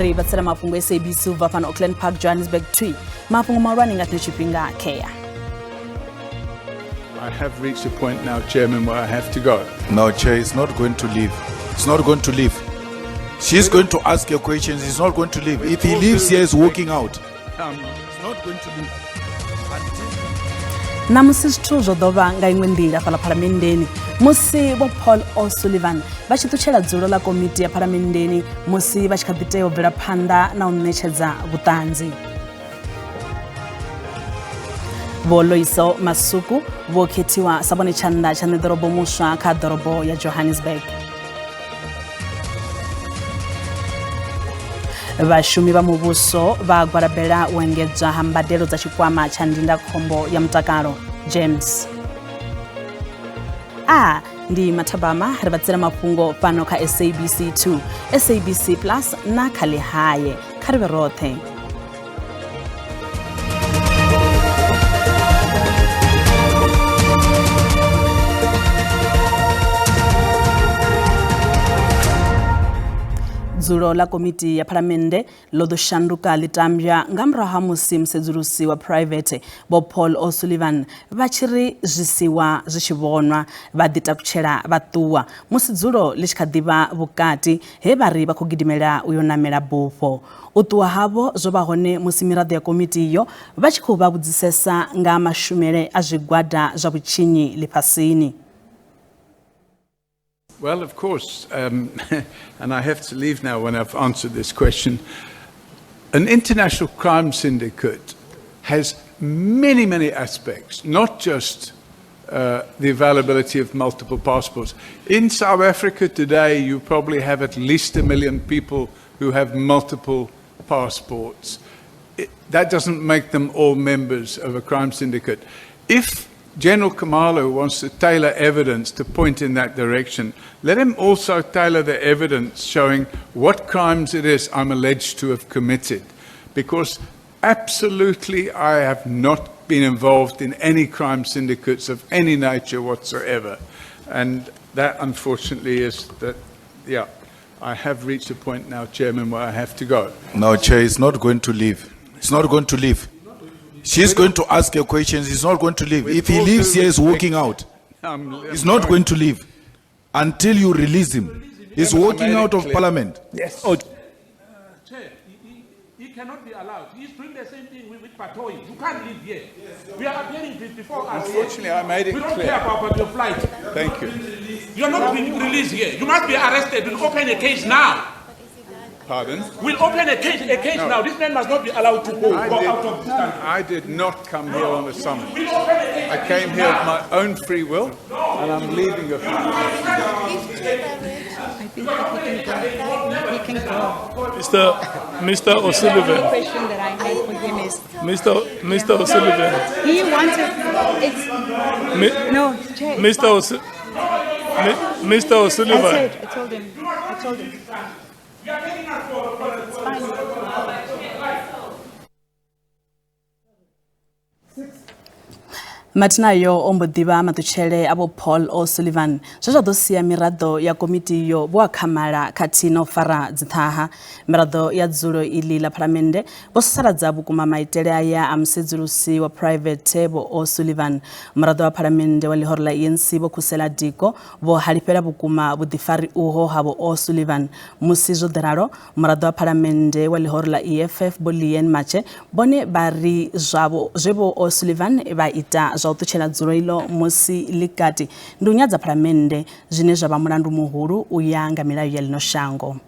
Ri vhatsela mafhungo SABC u bva fhano Auckland Park, Johannesburg 2. Mafhungo mahulwane nga tshino tshifhinga khea. I have reached a point now, Chairman, where I have to go. No, Chair, he's not going to leave. He's not going to leave. She's going to ask her questions. He's not going to leave. If he leaves here, he's walking out. He's not going to leave. Ṋamusi zwithu zwo ḓo vha nga iṅwe nḓila fhaḽa phalamenndeni musi vho Paul O'Sullivan vha tshi ṱutshela dzulo ḽa komiti ya phalamenndeni musi vha tshi kha ḓi tea u bvela phanḓa na u ṋetshedza vhuṱanzi. Vho Loiso Masuku vho khethiwa sa vhone tshanḓa tsha ṋeḓorobo muswa kha ḓorobo ya Johannesburg. Vhashumi vha muvhuso vha gwalabela u engedzwa ha mbadelo dza tshikwama tsha ndindakhombo ya mutakalo James. A ndi mathabama ri vha tsela mafhungo fhano kha SABC 2, SABC Plus na kha Ḽihae. Kha ri vhe roṱhe. Dzulo ḽa komiti ya phalamennde ḽo ḓo shanduka ḽitambya nga murahu ha musi musedzulusi wa phuraivethe Vho Paul O'Sullivan vha tshi ri zwisiwa zwi tshi vhonwa vha ḓi takutshela vha ṱuwa musi dzulo ḽi tshi kha ḓi vha vhukati he vha ri vha khou gidimela u yo namela bufho. U ṱuwa havho zwo vha hone musi miraḓo ya komiti iyo vha tshi khou vha vhudzisesa nga mashumele a zwigwada zwa vhutshinyi ḽifhasini. Well, of course, and I have to leave now when I've answered this question. An international crime syndicate has many, many aspects, not just the availability of multiple passports. In South Africa today, you probably have at least 1 million people who have multiple passports. That doesn't make them all members of a crime syndicate. If General Khumalo wants to tailor evidence to point in that direction, let him also tailor the evidence showing what crimes it is I'm alleged to have committed. Because absolutely I have not been involved in any crime syndicates of any nature whatsoever. And that, unfortunately, is that, yeah, I have reached a point now, Chairman, where I have to go. No, Chair, he's not going to leave. He's not going to leave. She's going to ask her questions. He's not going to leave. If he leaves here, he's walking out. He's not going to leave until you release him. He's walking out of parliament. Yes. Oh. Chair, he cannot be allowed. He's doing the same thing with Batohi. You can't live here. We are appearing before us. Unfortunately, I made it We don't clear. care about your flight. Thank you. You are not being released here. You must be arrested. We'll open a case now. Pardon? We'll open a case No. now. This man must not be allowed to go out of this country. I did not come here on a summons. We'll open a case I came here of my own free will, and I'm leaving of my own I think he can go. He can go. Mr. O'Sullivan. The question that I had for him is Mr. O'Sullivan. He wanted it's no, Chair, it's fine. Mr. O'Sullivan. I said, I told him. I told him. It's fine. Mathinayo o mbo ḓivha maṱutshele a vho Paul O'Sullivan zwe zwa ḓo sia miraḓo ya komiti yo vho akhamala khathihi na u fara dziṱhaha. Miraḓo ya dzulo iḽi ḽa phalamennde vho sasaladza vhukuma maitele aya a musedzulusi wa phuraivethe vho O'Sullivan. Muraḓo wa phalamennde wa ḽihoro ḽa ANC vho Khusela Diko vho halifhela vhukuma vhuḓifari uho ha vho O'Sullivan. Musi zwo ḓi ralo, muraḓo wa phalamennde wa ḽihoro ḽa EFF vho Leanne Mache vhone vha ri zwavho zwe vho O'Sullivan vha ita zwa u ṱutshela dzulo iḽo musi ḽi kati ndi u nyadza phalamennde, zwine zwa vha mulandu muhulu u ya nga milayo ya ḽino shango.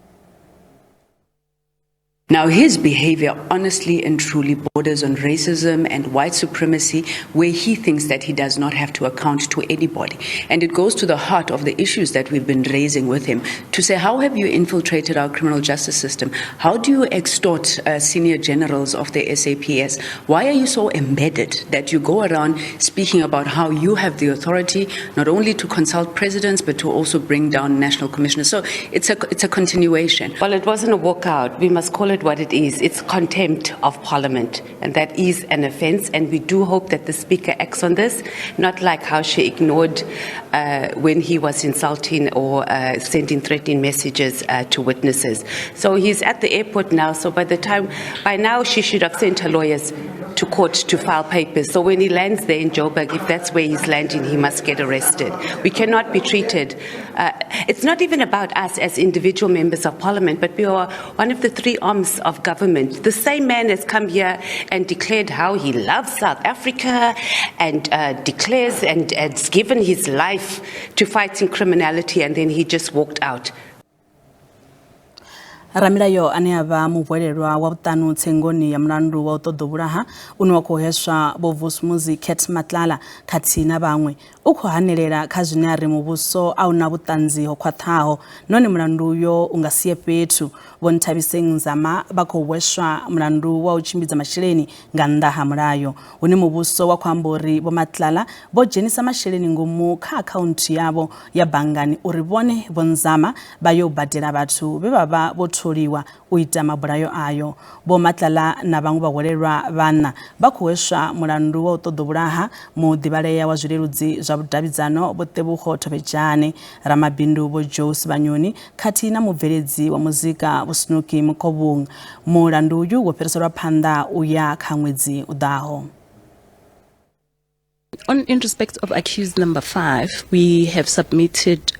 Now, his behavior honestly and truly borders on racism and white supremacy, where he thinks that he does not have to account to anybody. And it goes to the heart of the issues that we've been raising with him, to say, how have you infiltrated our criminal justice system? How do you extort senior generals of the SAPS? Why are you so embedded that you go around speaking about how you have the authority not only to consult presidents, but to also bring down national commissioners? So it's a continuation. Well, it wasn't a walkout. We must call it it what it is. It's contempt of Parliament, and that is an offence. And we do hope that the Speaker acts on this, not like how she ignored when he was insulting or sending threatening messages to witnesses. So he's at the airport now. So by now, she should have sent her lawyers to court to file papers. So when he lands there in Joburg, if that's where he's landing, he must get arrested. We cannot be treated. It's not even about us as individual members of parliament, but we are one of the three arms of government. The same man has come here and declared how he loves South Africa and declares and has given his life to fighting criminality, and then he just walked out. Ramilayo ane a vha muhwelelwa wa vhuṱanu tsengoni ya mulandu wa u ṱoḓa u vhulaha une wa khou heswa Vho Vusimuzi Cat Matlala khathihi na vhaṅwe u khou hanelela kha zwine a ri muvhuso a u na vhuṱanzi ho khwaṱhaho nahone mulandu uyo u nga sie fhethu. Vho Nthabiseng Nzama vha khou hweswa mulandu wa u tshimbidza masheleni nga nnḓa ha mulayo, hune muvhuso wa khou amba uri Vho Matlala vho dzhenisa masheleni ngomu kha akhaunthu yavho ya banngani uri vhone Vho Nzama vha yo badela vhathu vhe vha vha vho tholiwa u ita mabulayo ayo. Vho Matlala na vhaṅwe vhahwelelwa vhaṋa vha khou hweswa mulandu wa u ṱoḓa u vhulaha muḓivhalea wa zwileludzi zwa vhudavhidzano Vho Tebogo Thobejane, ramabindu Vho Joe Sibanyoni khathihi na mubveledzi wa muzika Vho Snuki Mokobung. Mulandu uyu wo fhiriselwa phanḓa u ya kha ṅwedzi u ḓaho. In respect of accused number 5, we have submitted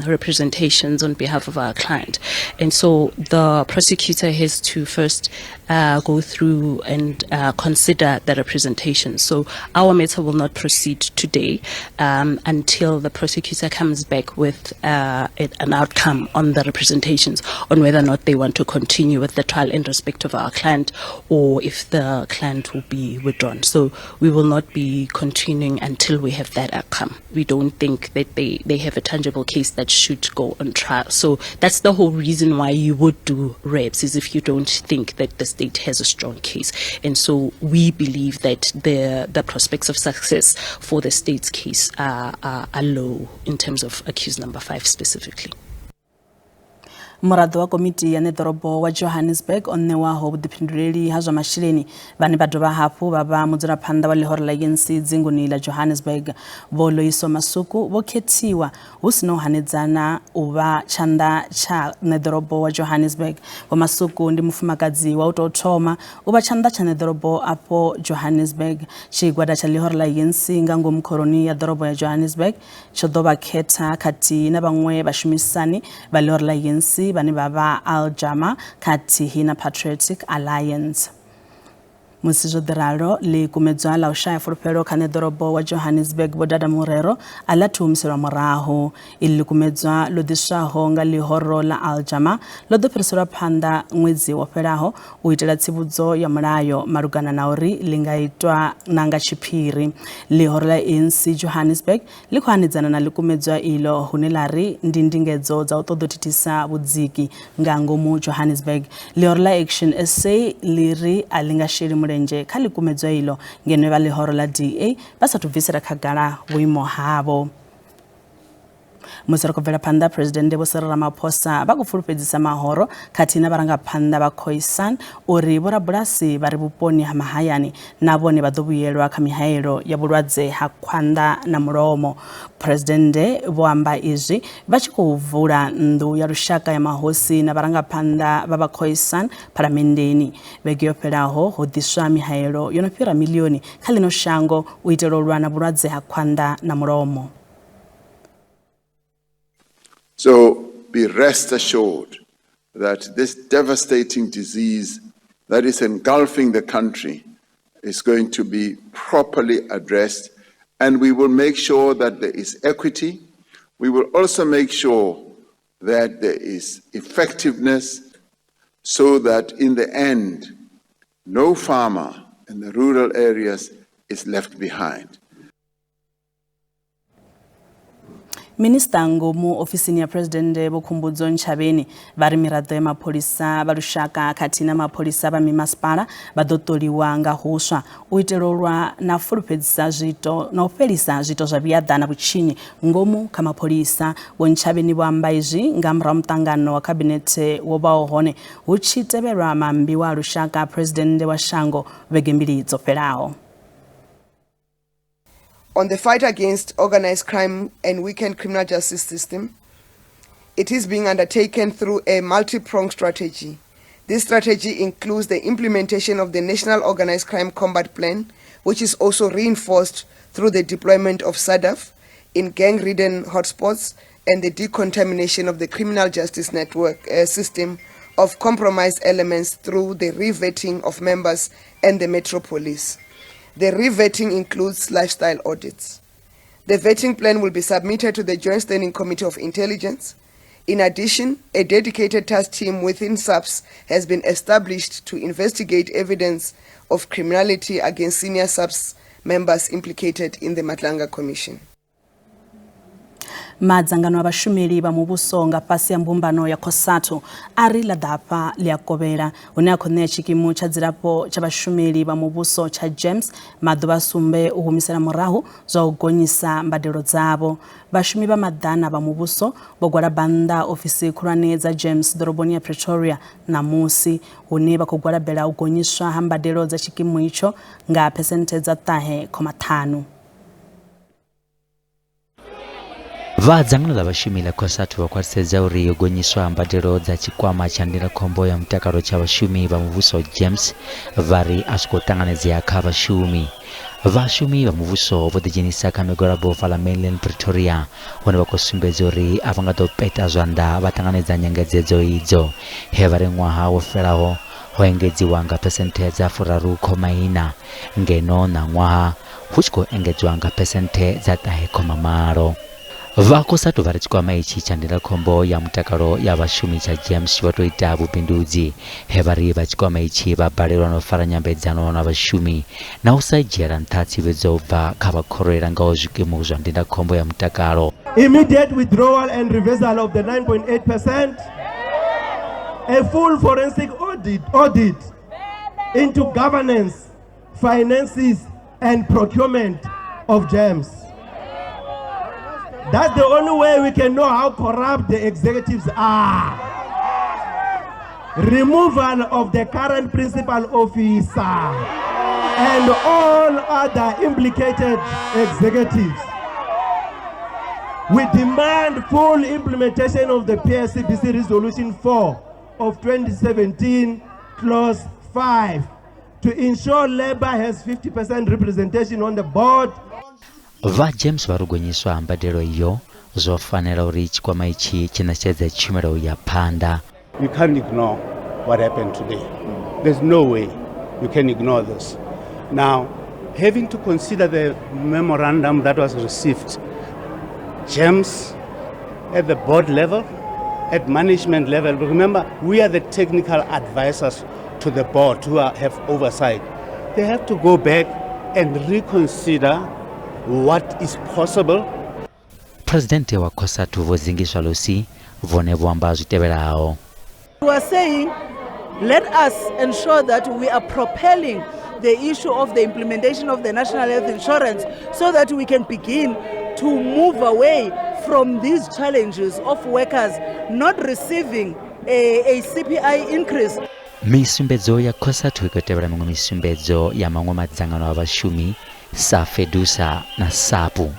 representations on behalf of our client. And so the prosecutor has to first go through and consider the representation. So our matter will not proceed today until the prosecutor comes back with an outcome on the representations, on whether or not they want to continue with the trial in respect of our client or if the client will be withdrawn. So we will not be continuing until we have that outcome. We don't think that they have a tangible case that should go on trial. So that's the whole reason why you would do reps, is if you don't think that the state has a strong case. And so we believe that the prospects of success for the state's case are low in terms of accused number 5 specifically. Muraḓo wa komiti ya ṋeḓorobo wa Johannesburg o ṋewaho vhuḓifhinduleli ha zwa masheleni vhane vha dovha hafhu vha vha mudzulaphanḓa wa ḽihoro ḽa ANC dzinguni ḽa Johannesburg Vho Loyiso Masuku vho khethiwa hu si na u hanedzana u vha tshanḓa tsha ṋeḓorobo wa Johannesburg. Vho Masuku ndi mufumakadzi wa u tou thoma u vha tshanḓa tsha ṋeḓorobo afho Johannesburg. Tshigwada tsha ḽihoro ḽa ANC nga ngomu khoroni ya ḓorobo ya Johannesburg tsho ḓo vha khetha khathihi na vhaṅwe vhashumisani vha ḽihoro ḽa ANC vhane vha vha Al Jama khathihi na Patriotic Alliance. Musi zwo ḓi ralo, ḽikumedzwa ḽa u shaya fulufhelo kha ṋeḓorobo wa Johannesburg Vho Dada Morero a ḽa thu humiselwa murahu. Iḽi ḽikumedzwa ḽo ḓiswaho nga ḽihoro ḽa Al Jama ḽo ḓo fhiriselwa phanḓa ṅwedzi wo fhelaho u itela tsivhudzo ya mulayo malugana na uri ḽi nga itwa na nga tshiphiri. Ḽihoro ḽa ANC Johannesburg ḽi khou hanedzana na ḽikumedzwa ilo hune ḽa ri ndi ndingedzo dza u ṱoḓa u thithisa vhudziki nga ngomu Johannesburg. Ḽihoro ḽa Action SA ḽi ri a ḽi nga sheli mulenzhe kha ḽikumedzwa ilo ngeno vha ḽihoro ḽa DA vha sathu bvisela khagala vhuimo havho. Musi ri khou bvela phanḓa, Presidennde Vho Cyril Ramaphosa vha khou fulufhedzisa mahoro khathihi na vharangaphanḓa vha Khoisan uri vhorabulasi vha re vhuponi ha mahayani na vhone vha ḓo vhuyelwa kha mihaelo ya vhulwadze ha khwanḓa na mulomo. Presidennde vho amba izwi vha tshi khou vula nnḓu ya lushaka ya mahosi na vharangaphanḓa vha vha Khoisan phalamenndeni. Vhege yo fhelaho ho ḓiswa mihaelo yo no fhira milioni kha ḽino shango u itela u lwa na vhulwadze ha khwanḓa na mulomo. So be rest assured that this devastating disease that is engulfing the country is going to be properly addressed, and we will make sure that there is equity. We will also make sure that there is effectiveness so that in the end, no farmer in the rural areas is left behind. Minista ngomu ofisini ya Presidennde Vho Khumbudzo Ntshavheni vha ri miraḓo ya mapholisa vha lushaka khathihi na mapholisa vha mimasipala vha ḓo ṱoliwa nga huswa u itela u lwa na fulufhedzisa zwiito na u fhelisa zwiito zwa vhuaḓa na vhutshinyi ngomu kha mapholisa. Vho Ntshavheni vho amba izwi nga murahu muṱangano wa khabinethe wo vhaho hone hu tshi tevhelwa maambiwa a lushaka a Presidennde wa shango vhege mbili dzo fhelaho. On the fight against organized crime and weakened criminal justice system, it is being undertaken through a multi-pronged strategy. This strategy includes the implementation of the National Organized Crime Combat Plan, which is also reinforced through the deployment of SADF in gang-ridden hotspots and the decontamination of the criminal justice network system of compromised elements through the revetting of members and the Metro Police. The revetting includes lifestyle audits. The vetting plan will be submitted to the Joint Standing Committee of Intelligence. In addition, a dedicated task team within SAPS has been established to investigate evidence of criminality against senior SAPS members implicated in the Madlanga Commission. Madzangano a vhashumeli vha muvhuso nga fhasi ha mbumbano ya COSATU a ri ḽa ḓa hafha ḽi a kovhela, hune a khou ṋea tshikimu tsha dzilafho tsha vhashumeli vha muvhuso tsha GEMS maḓuvha sumbe u humisela murahu zwa u gonyisa mbadelo dzavho. Vhashumi vha maḓana vha muvhuso vho gwalaba nnḓa ofisi khulwane dza GEMS ḓoroboni ya Pretoria ṋamusi, hune vha khou gwalabela u gonyiswa ha mbadelo dza tshikimu itsho nga phesenthe dza 9.5. Vha dzangano ḽa vhashumi ḽa COSATU vha khwaṱhisedza uri yo gonyiswa mbadelo dza tshikwama tsha ndindakhombo ya mutakalo tsha vhashumi vha muvhuso GEMS vha ri a zwi khou ṱanganedzea kha vhashumi. Vhashumi vha muvhuso vho ḓidzhenisa kha migwalabo fhaḽa Mainland Pretoria, hune vha khou sumbedza uri a vha nga ḓo peta zwanḓa vha ṱanganedza nyengedzedzo idzo. He vha ri ṅwaha wo fhelaho ho engedziwa nga phesenthe dza 3.4 ngeno ṋaṅwaha hu tshi khou engedzwa nga phesenthe dza 9.8. Vha COSATU vha ri tshikwama itshi tsha ndindakhombo ya mutakalo ya vhashumi tsha GEMS vho tou ita vhubindudzi, he vha ri vha tshikwama itshi vha balelwa na u fara nyambedzano na vhashumi na u sa dzhiela nṱha tsivhudzo u bva kha vha khoro i langaho zwikimu zwa ndindakhombo ya mutakalo. Immediate withdrawal and reversal of the 9.8%, a full forensic audit into governance, finances and procurement of GEMS. That's the only way we can know how corrupt the executives are. Removal of the current principal officer and all other implicated executives. We demand full implementation of the PSCBC Resolution 4 of 2017, Clause 5, to ensure labor has 50% representation on the board. Vha GEMS vha ri gonyiswa mbadelo iyo zwo fanela uri tshikwama itshi tshi ṋetshedze tshumelo ya phanḓa. You can't ignore what happened today. There's no way you can ignore this. Now, having to consider the memorandum that was received, GEMS at the board level, at management level, remember, we are the technical advisors to the board who have oversight. They have to go back and reconsider what is possible. President wa COSATU Vho Zingiswa Losi vhone vho amba zwi tevhelaho. We are saying, let us ensure that we are propelling the issue of the implementation of the national health insurance so that we can begin to move away from these challenges of workers not receiving a CPI increase. Misumbedzo ya COSATU i khou tevhela miṅwe misumbedzo ya maṅwe madzangano a vhashumi sa FEDUSA na SAPU.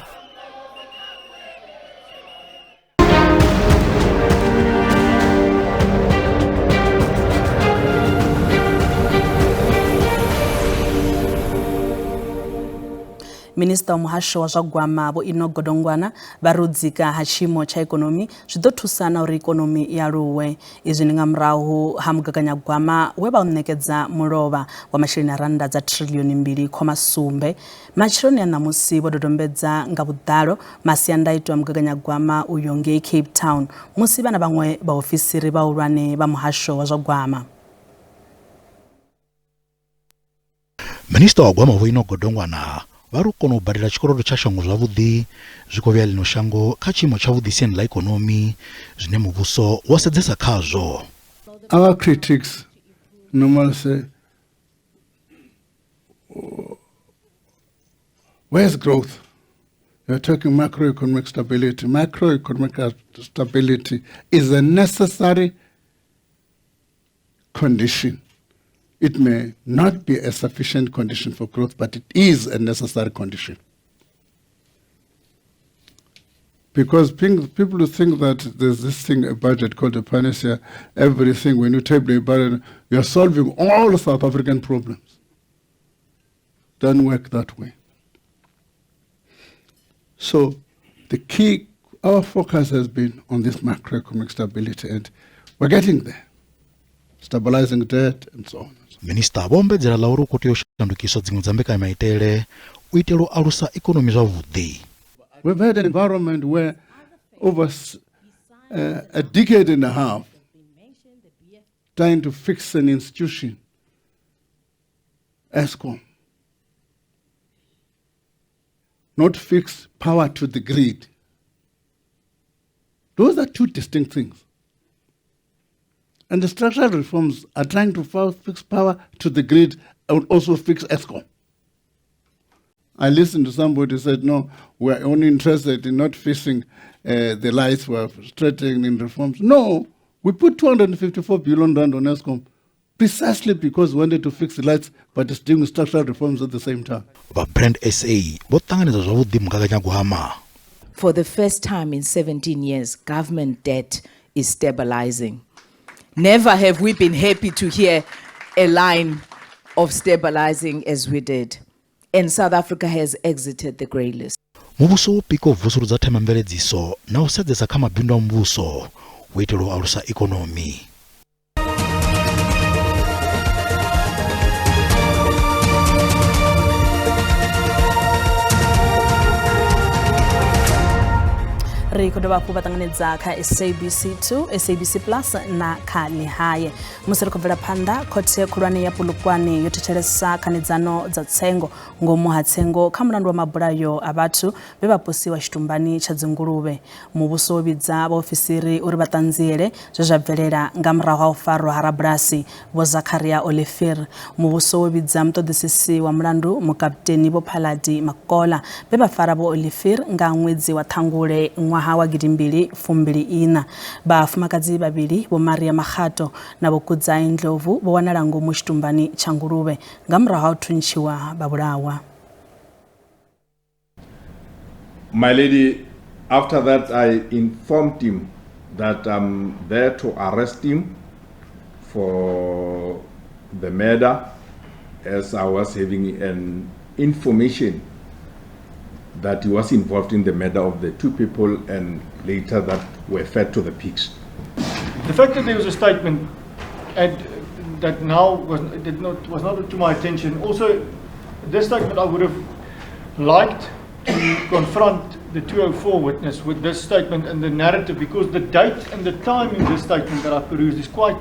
Minista wa muhasho wa zwa gwama Vho Enoch Godongwana vha ri u dzika ha tshiimo tsha ikonomi zwi ḓo thusa na uri ikonomi i aluwe. Izwi ndi nga murahu ha mugaganyagwama we vha u ṋekedza mulovha wa masheleni a rannda dza triliyoni 2.7. Matsheloni a ṋamusi vho dodombedza nga vhuḓalo masiandaitwa a mugaganyagwama uyo ngei Cape Town musi vha na vhaṅwe vhaofisiri vhahulwane vha muhasho wa zwa gwama. Minista wa gwama Vho Enoch Godongwana Vha ri u kona u badela tshikolodo tsha shango zwavhuḓi zwi khou vhea ḽino shango kha tshiimo tshavhuḓi siani ḽa ikonomi, zwine muvhuso wa sedzesa khazwo. Our critics normally say, where's growth? You're talking macroeconomic stability. Macroeconomic stability is a necessary condition. It may not be a sufficient condition for growth, but it is a necessary condition. Because people think that there's this thing, a budget called a panacea, everything, when you table a budget, you're solving all South African problems. Doesn't work that way. So the key, our focus has been on this macroeconomic stability, and we're getting there, stabilizing debt and so on. Minisiṱa vho ombedzela ḽa uri hu khou tea u shandukiswa dziṅwe dza mbekanyamaitele u itela u alusa ikonomi zwavhuḓi. We've had an environment where over a decade and a half, trying to fix an institution, Eskom, not fix power to the grid. Those are two distinct things. And the structural reforms are trying to fix power to the grid and also fix Eskom. I listened to somebody who said, no, we're only interested in not fixing the lights, we're strengthening in reforms. No, we put 254 billion rand on Eskom precisely because we wanted to fix the lights, but it's doing structural reforms at the same time. Vha Brand SA vho ṱanganedza zwavhuḓi mugaganyagwama. For the first time in 17 years, government debt is stabilizing. Never have we been happy to hear a line of stabilizing as we did. And South Africa has exited the grey list. Muvhuso wo pika u vusuludza themamveledziso na u sedzesa kha mabindu a muvhuso u itela u alusa ikonomi. Ri khou dovha hafhu vha ṱanganedza kha SABC 2, SABC Plus na kha Lehae. Musi ri khou bvela phanḓa, khothe khulwane ya Polokwane yo thetshelesa khanedzano dza tsengo ngomu ha tsengo kha mulandu wa mabulayo a vhathu vhe vha posiwa tshitumbani tsha dzinguluvhe. Muvhuso wo vhidza vhaofisiri uri vha ṱanziele zwe zwa bvelela nga murahu ha u farwa ha rabulasi Vho Zakaria Olivier. Muvhuso wo vhidza muṱoḓisisi wa mulandu mukaputeni Vho Phaladi Makola vhe vha fara Vho Olivier nga ṅwedzi wa Ṱhangule ṅwaha wa 2024. Vhafumakadzi vhavhili Vho Maria Makgato na Vho Kudzai Ndlovu vho wanala ngomu tshitumbani tsha nguluvhe nga murahu ha u thuntshiwa vha vhulawa. My lady, after that I informed him that I'm there to arrest him for the murder, as I was having an information that he was involved in the murder of the two people and later that were fed to the pigs. The fact that there was a statement and that now was not to my attention. Also, this statement I would have liked to confront the 204 witness with this statement and the narrative, because the date and the time in this statement that I perused is quite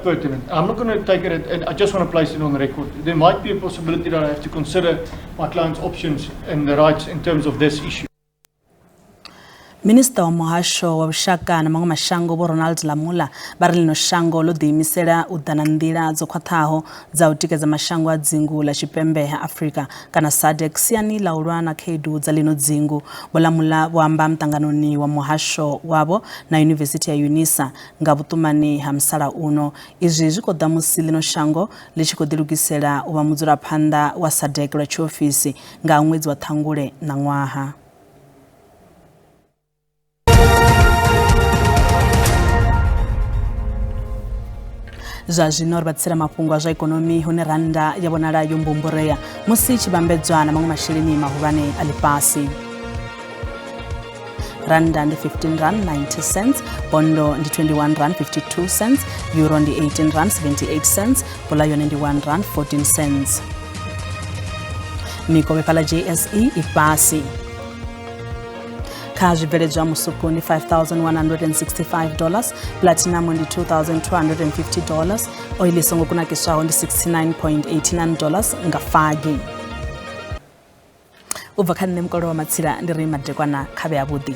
pertinent. I'm not going to take it, and I just want to place it on the record. There might be a possibility that I have to consider my client's options and the rights in terms of this issue. Minista wa muhasho wa vhushaka na maṅwe mashango Vho Ronald Lamola vha ri ḽino shango ḽo ḓiimisela u ḓa na nḓila dzo khwaṱhaho dza u tikedza mashango a dzingu ḽa tshipembe ha Afrika kana SADC siani ḽa u lwa na khaedu dza ḽino dzingu. Vho Lamola vho amba muṱanganoni wa muhasho wavho na Yunivesithi ya UNISA nga vhuṱumani ha musalauno. Izwi zwi khou ḓa musi ḽino shango ḽi tshi khou ḓilugisela u vha mudzulaphanḓa wa SADC lwa tshiofisi nga ṅwedzi wa Ṱhangule ṋaṅwaha. Zwa zwino ri vha tsela mafhungo a zwa ikonomi hune randa ya vhonala yo mbumburea musi tshi vhambedzwa na maṅwe masheleni mahulwane a ḽifhasi. Randa ndi 15 rand 90 cents, bondo ndi 21 rand 52 cents, euro ndi 18 rand 78 cents, bola yone ndi 1 rand 14 cents. Mikovhe fhaḽa JSE i fhasi. Kha zwibveledzwa musuku ndi $5,165, platinum ndi $2,250, oil i songo kunakiswaho ndi $69.89 nga fagi. U bva kha nṋe Mukolo wa Matsila ndi ri madekwana kha vhe avhuḓi.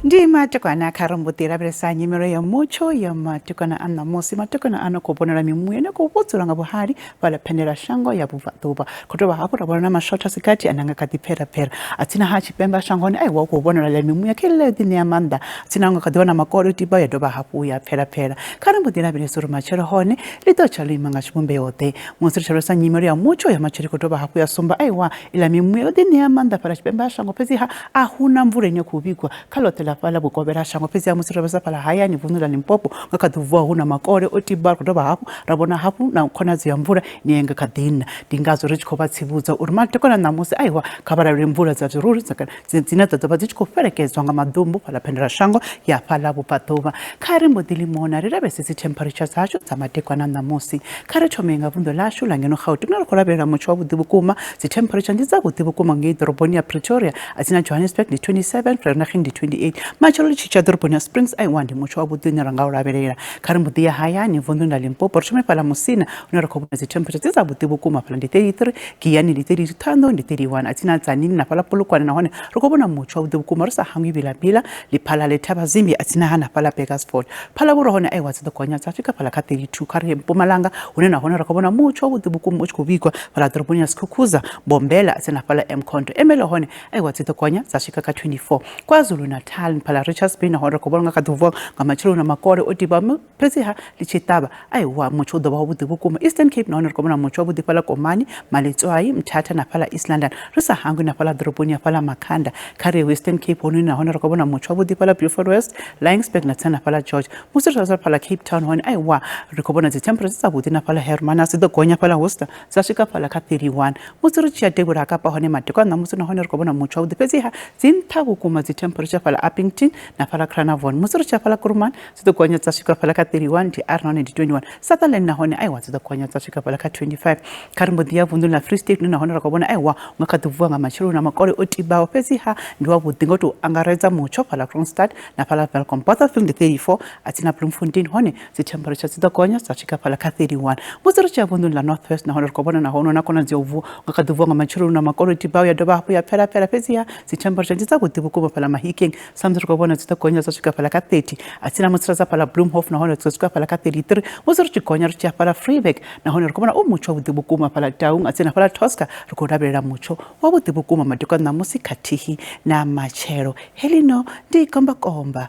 Ndi matekwana kha ri mbo ḓi lavhelesa nyimelo ya mutsho ya matekwana a ṋamusi. Matekwana ano khou vhonala mimuya ine khou vhudzula nga vhuhali fhaḽa phendela shango ya vhubvaḓuvha. Khou dovha hafhu ra vhona na mashotha sikati ane nga kha ḓi pherapera a tsina ha tshipembe shangoni aiwa khou vhonala ḽa mimuya kha ḽi ḓi ṋea maanḓa tsina nga kha ḓi vha na makole o tiba ya dovha hafhu ya pherapera. Kha ri mbo ḓi lavhelesa uri matshelo hone ḽi ḓo tsha ḽo ima nga tshivhumbeo ḓe. Musi ri tshi lavhelesa nyimelo ya mutsho ya matshelo khou dovha hafhu ya sumba aiwa iḽa mimuya yo ḓi ṋea maanḓa fhaḽa tshipembe ha shango, fhedziha a huna mvula ine khou vhigwa kha ḽoṱhe ḽa fhaḽa vhukovhela shango. Fhedziha musi ri lavhelesa fhaḽa hayani vunḓu ḽa Limpopo nga kha ḓi vuwa hu na makole o tiba, ri dovha hafhu ra vhona hafhu na khonadzeo ya mvula ine nga kha ḓi na. Ndi ngazwo ri tshi khou vha tsivhudza uri matekwana ṋamusi aiwa kha vha lavhelele mvula dza zwiruri dzine dza ḓo vha dzi tshi khou fhelekedzwa nga maḓumbu fhaḽa phendela shango ya fhaḽa vhubvaḓuvha. Kha ri mbo ḓi limona ri lavhelese dzi temperature dzashu dza matekwana ṋamusi. Kha ri thome nga vunḓu ḽashu ḽa ngeno Gauteng, ri khou lavhelela mutsho wavhuḓi vhukuma. Dzi temperature ndi dzavhuḓi vhukuma ngei ḓoroboni ya Pretoria, a tsina Johannesburg ndi 27, Vereeniging ndi 28. Matshelo ḽi tshi tsha ḓoroboni ya Springs aiwa ndi mutsho wavhuḓi une ra nga u lavhelela. Kha ri mbo ḓi ya hayani vunḓuni ḽa Limpopo, ri thome fhaḽa Musina hune ra khou vhona dzi temperature dzi dzavhuḓi vhukuma, fhaḽa ndi 33, Giyani ndi 32, Thohoyandou ndi 31, a tsina Tzaneen na fhaḽa Polokwane nahone ri khou vhona mutsho wavhuḓi vhukuma. Ri sa hangwi Vila-Bila, Lephalale, Thabazimbi a tsina hana fhaḽa Burgersfort. Phalaborwa hone aiwa dzi ḓo gonya dza swika fhaḽa kha 32. Kha ri ye Mpumalanga hune nahone ra khou vhona mutsho wavhuḓi vhukuma u tshi khou vhigwa fhaḽa ḓoroboni ya Skukuza, Mbombela a tsina fhaḽa Mkhonto. Emelo hone aiwa dzi ḓo gonya dza swika kha 24. KwaZulu Natal fhaḽa Richards Bay nahone ri khou vhona nga kha ḓi vuwa nga matsheloni na makole o tiba, fhedziha ḽi tshi ṱavha aiwa mutsho u ḓo vha wavhuḓi vhukuma. Eastern Cape nahone ri khou vhona mutsho wavhuḓi fhaḽa Komani, Maletswai, Mthatha na fhaḽa East London. Ri sa hangwi na fhaḽa ḓoroboni ya fhaḽa Makhanda. Kha ri ye Western Cape hone nahone ri khou vhona mutsho wavhuḓi fhaḽa Beaufort West, Laingsburg na tsina na fhaḽa George. Musi ri tshi fhaḽa Cape Town hone aiwa ri khou vhona dzi temperature dzavhuḓi na fhaḽa Hermanus dzi ḓo gonya fhaḽa Worcester dza swika fhaḽa kha 31. Musi ri tshi ya devhula ha Kapa hone madekwana ṋamusi nahone ri khou vhona mutsho wavhuḓi, fhedziha dzi nṱha vhukuma dzi temperature fhaḽa Upington na fhaḽa Carnarvon. Musi ri tshi ya fhaḽa Kuruman dzi ḓo gonya dza swika fhaḽa kha 31, ndi R nahone ndi 21. Sutherland nahone aiwa dzi ḓo gonya dza swika fhaḽa kha 25. Kha ri mbo ḓi ya vunḓuni ḽa Free State nahone ra khou vhona aiwa nga kha ḓi vuwa nga matsheloni na makole o tibaho, fhedziha ndi wavhuḓi ngo tou angaredza mutsho fhaḽa Kroonstad na fhaḽa Welkom. Bothaville ndi 34, a tsina Bloemfontein hone dzi temperature dzi ḓo gonya dza swika fhaḽa kha 31. Musi ri tshi ya vunḓuni ḽa North West nahone ri khou vhona nahone na khonadzeo ya u vuwa nga kha ḓi vuwa nga matsheloni na makole o tibaho ya dovha hafhu ya pfela pfela, fhedziha dzi temperature ndi dzavhuḓi vhukuma fhaḽa Mahikeng samusi ri khou vhona dzi ḓo gonya dza swika fhaḽa kha 30, a tsina mutsiradza fhaḽa Bloemhof nahone dzi ḓo swika fhaḽa kha 33. Musi ri tshi gonya ri tshi ya fhaḽa Vryburg nahone ri khou vhona u mutsho wavhuḓi vhukuma fhaḽa Taung, a tsina fhaḽa Tosca ri khou lavhelela mutsho wavhuḓi vhukuma madekwana ṋamusi khathihi na matshelo. Heḽino ndi kombakomba.